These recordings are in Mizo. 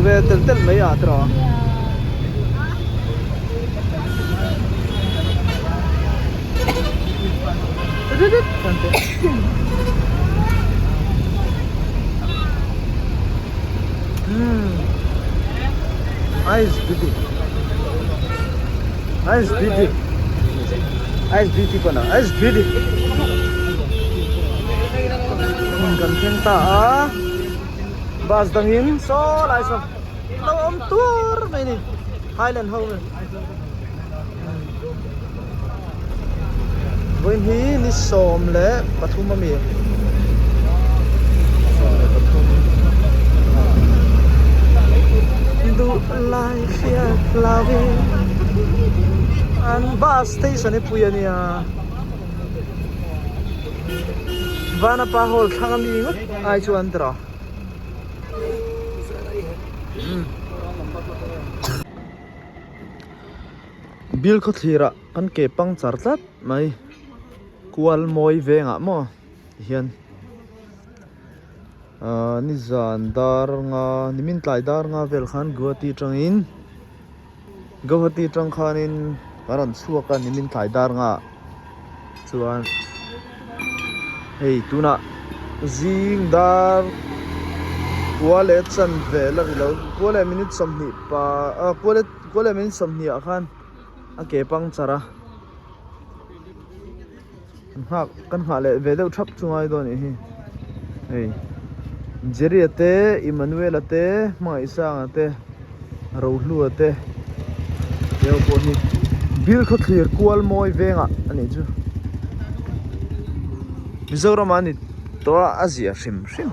ve telh telh mai a tiraw. Ice beauty. Ice beauty. Ice beauty pawh a ice beauty. Hmun kan thleng ta a bus dangin saw lai saw lo awm tur mai a ni highland ho Vawiin hi ni 13 a mi 13 duh lai hriat lo in an bus station hi pui a nia Vanapa hall thlang a mi ngawt ai chuan tiraw. Bill khawthlirah kan ke pang char tlat mai kual mawi vengah maw tihian ahh nizan dar nga nimin tlai dar nga vel khan Guwahati atangin Guwahati atang khanin kan rawn chhuak a nimin tlai dar nga ah chuan hei tunah zing dar kua leh chanve la ri lo kua leh minute 20 pa ah kua leh. Kual leh min 20 ah khan a ke pang char a kan nghak kan nghah leh ve deuh thap chu ngai dawn anih hi hei Jerry a te Emmanuel a te Hmangaihsanga te Rohlua te te ho pawh hi Bill khawthlir kual mawi vengah anih chu Mizoram ah a ni tawh a a zia hrim hrim.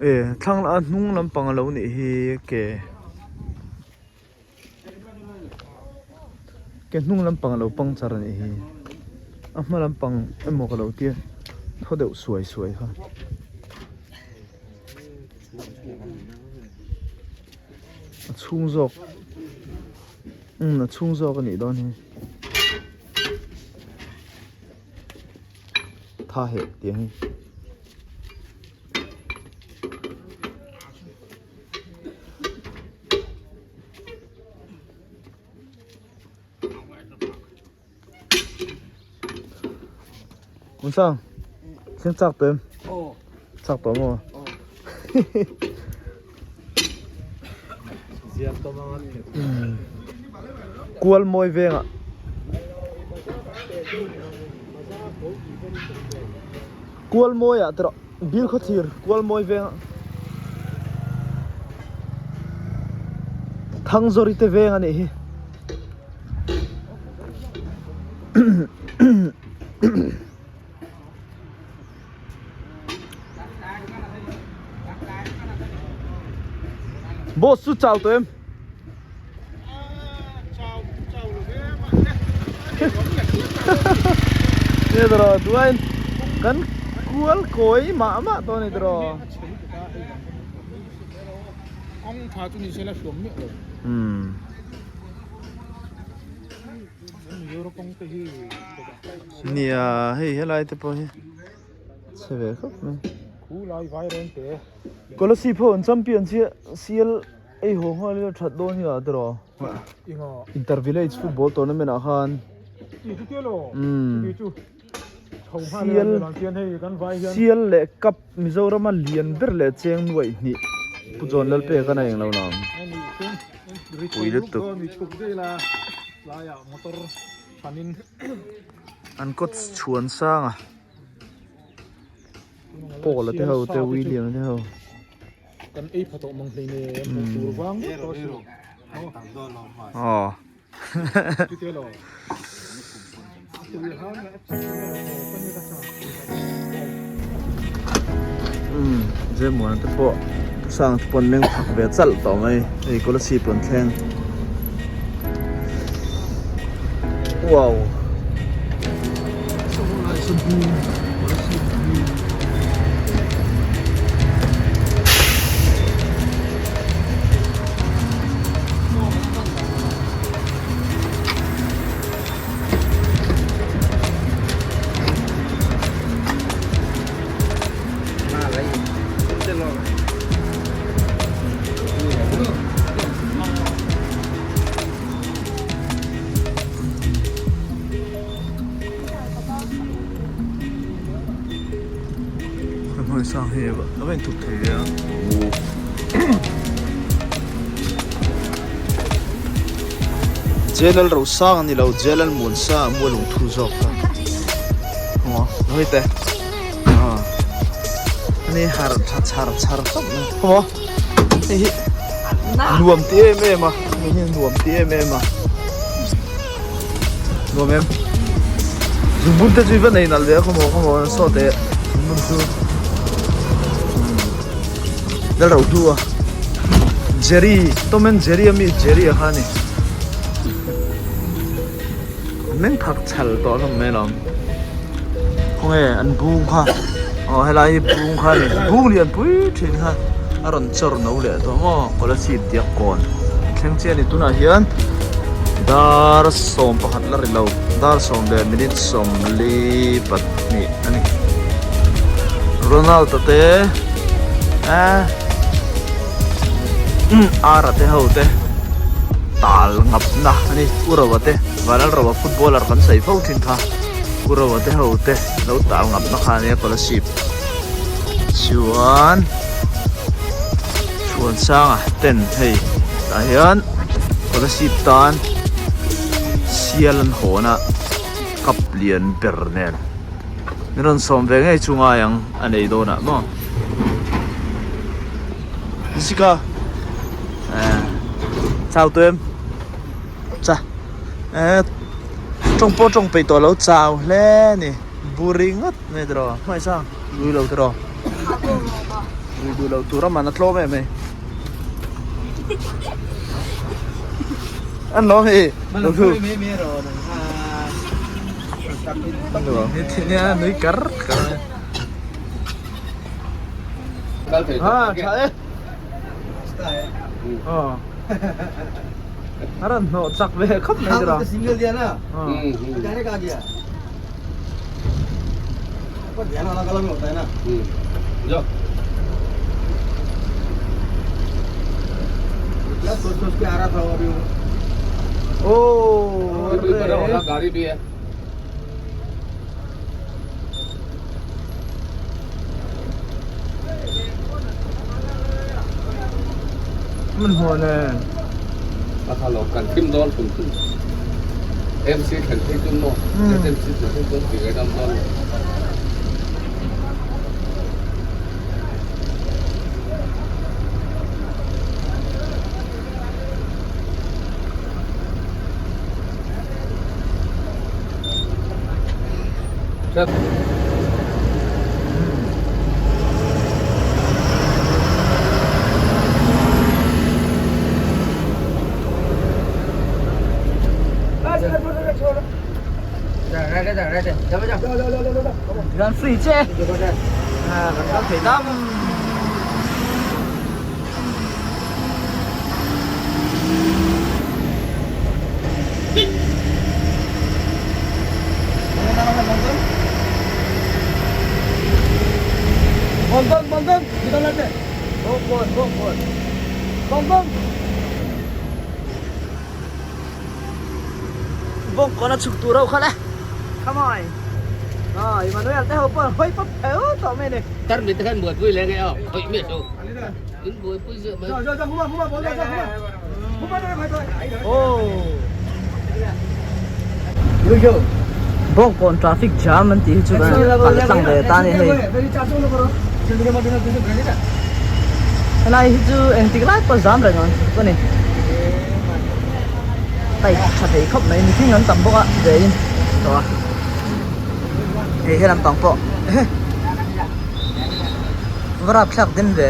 E thlang a hnung lampang a lo nih hi ke ke hnung lampang a lo pang char a nih hi a hma lampang emaw ka lo tia thaw deuh suai suai kha. A chhung zawk umm a chhung zawk a nih dawn hi. Tha heh tih ang hi. Munsang, thleng chak tawh em? Chak tawh maw? Kual mawi vengah. Kual mawiah te rawh bil khaw thlir kual mawi vengah Thangzawri te veng a nih hi. Boss chu chau tawh em? Nge tawh duain kan kual kawi mah mah tawh a ni tawh. Kawng tha chu ni se la hruam miah lo. Nia hei helai te pawh hi chhe ve khawp mai Kolasib ho an champion chiah sial ei haw nghal ila that dawn hi a tiraw inter village football tournament ah khan umm sial sial leh cup Mizoram a lian ber leh cheng nuaih hnih Pu John Lalpek a na englo nang pui lutuk an kawt chhuan sang a Paul a te ho te William a te ho aw. Umm Zemuana te pawh sang te pawh an meng phak ve chalh tawh mai hei Kolasib rawn thleng wow. Hmai sang hi a va inthup thei ve a. Jail ro sang a ni lo jail muan sa a mual lung thu zawk kha maw hei te ah ani har tha char char khawp mai khaw maw hei hi nuam ti em em a hei hi nuam ti em em a nuam em zungbun te chu i va nei nalh ve a khaw maw khaw maw saw teh zungbun chu. Lal ro hlu a Jerry Tom and Jerry ami Jerry a kha a ni an meng phak chhal tawh hlawm mai alawm khawnge an bung kha aw helai hi bung kha a ni bung lian pui thin kha a rawn chawr no leh tawh maw Kolasib diak kawn thleng chian a ni tunah hian dar sawm pakhat la ri lo dar sawm leh minute sawmli pahnih a ni Ronald-a te eh Ara te ho te tal ngap na a ni Urawa te Vanlalrawa footballer kan sawi fo thin kha Urawa te ho te lo tal ngap na kha a nia scholarship chuan Chhuansanga ten hei tah hian scholarship tan sial an hawn a. Cup lian ber nen min rawn sawm ve ngei chu ngai ang a nei dawn ah maw Jessica eh chau tawh em cha eh tawng pawh tawng peih tawh lo chau hle a ni buri ngawt mai tiraw hmai sang lui lo tiraw lui duh loh tur a man a tlawm em mai An lawm hi lo thu Nuam hi thin nia nui kar kar Ha tha e Ờ A rawn hnawh chak ve khawp mai tiraw Grand free che à kan kal thei dam Bawngkawn a chhuk tur ho kha le come on ah Emmanuel te ho pawh an hawi pawp pheu tawh mai a ni. Tarmit te khan buaipui leh nge aw khawih miah chu in buaipui ziah mai. Bawngkawn traffic jam an tih hi chu kan kal tlang ve ta a ni hei. Helai hi chu engtik lai pawh zam reng ang chu a ni. Bike tha thei khawp mai mihring an tam bawk a ve in tawh a hei helam pang pawh va rapthlak den ve.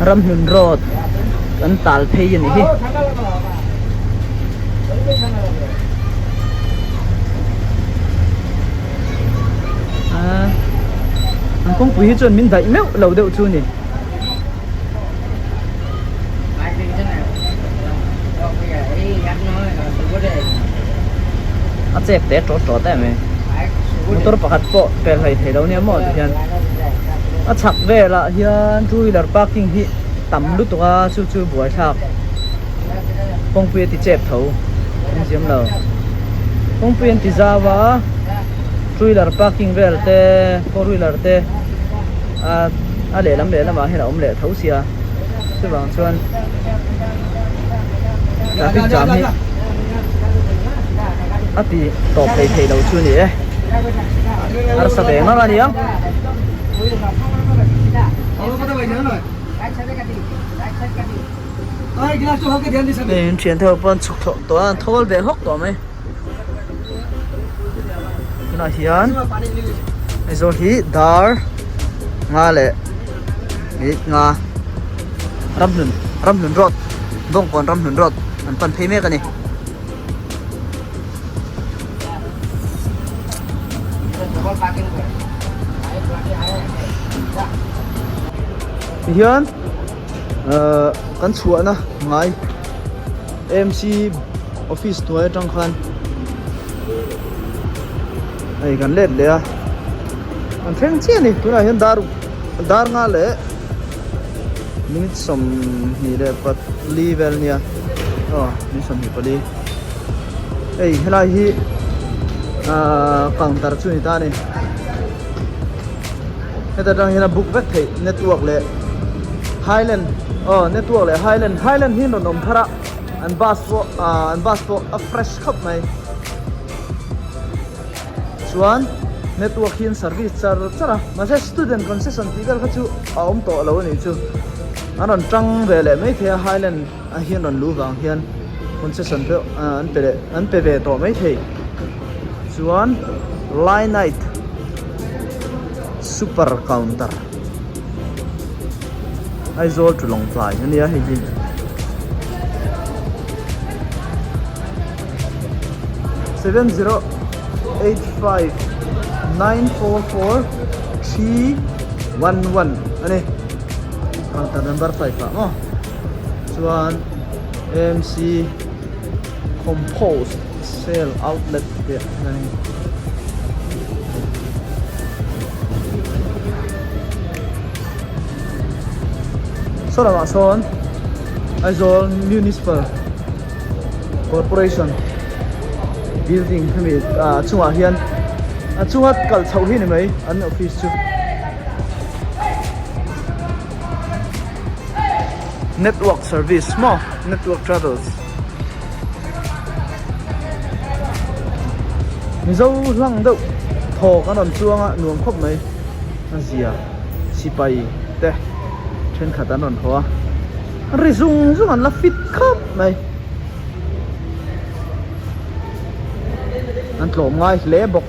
Ramhlun road an tal phei a nih hi. An kawngpui hi chuan min daih meuh lo deuh chu a ni. A chep te tawt tawt em mai. Motor pakhat pawh pel hlei thei lo nia maw tihian a chhak velah hian two wheeler parking hi tam lutuk a chu chu buaithlak kawngpui a ti chep tho an ziam lo kawngpui an ti zau a two wheeler parking vel te four wheeler te a a lehlam lehlamah hian a awm leh tho sia chuvang chuan traffic jam hi a ti tawp thei thei lo chu a ni e harsa ve ngang a ni ang. Hei an thian te ho pawh an chhuk thlawh tawh a an thawl ve hawk tawh mai tunah hian Aizawl hi dar nga leh minute nga Ramhlun Ramhlun road Bawngkawn Ramhlun road an pan phei mek a ni. Tihian ahh kan chhuahna ngai AMC office hnuai atang khan hei kan let leh a an thleng chiah a ni tunah hian dar dar nga leh minute 24 vel nia aw minute 24 hei helai hi ahh counter chu a ni ta a ni heta tang hian a book vek theih network leh highland aw network leh highland highland hi an rawn awm thar a an bus pawh ahh an bus pawh a fresh khawp mai. Chuan network hi an service char char a, mahse student concession tih vel kha chu a awm tawh lo a nih chu. An rawn tang ve leh maithei a, Highland a hi an rawn luh vang hian concession pawh an pe leh an pe ve tawh maithei. Chuan Lynite super counter Aizawl to Lawngtlai a nia hei hi. 7085 944 311 a ni counter number 5 ah maw chuan AMC compost sale outlet tih a ni. Saw lamah sawn Aizawl Municipal Corporation building hemi ah chungah hian a chunga kal chhoh hi ni mai an office chu network service maw network travels Mizo hlang deuh thawk an rawn chuang a nuam khawp mai a zia sipai te thenkhat an rawn haw a ri zung zung an la fit khawp mai an tlawm ngai hle bawk.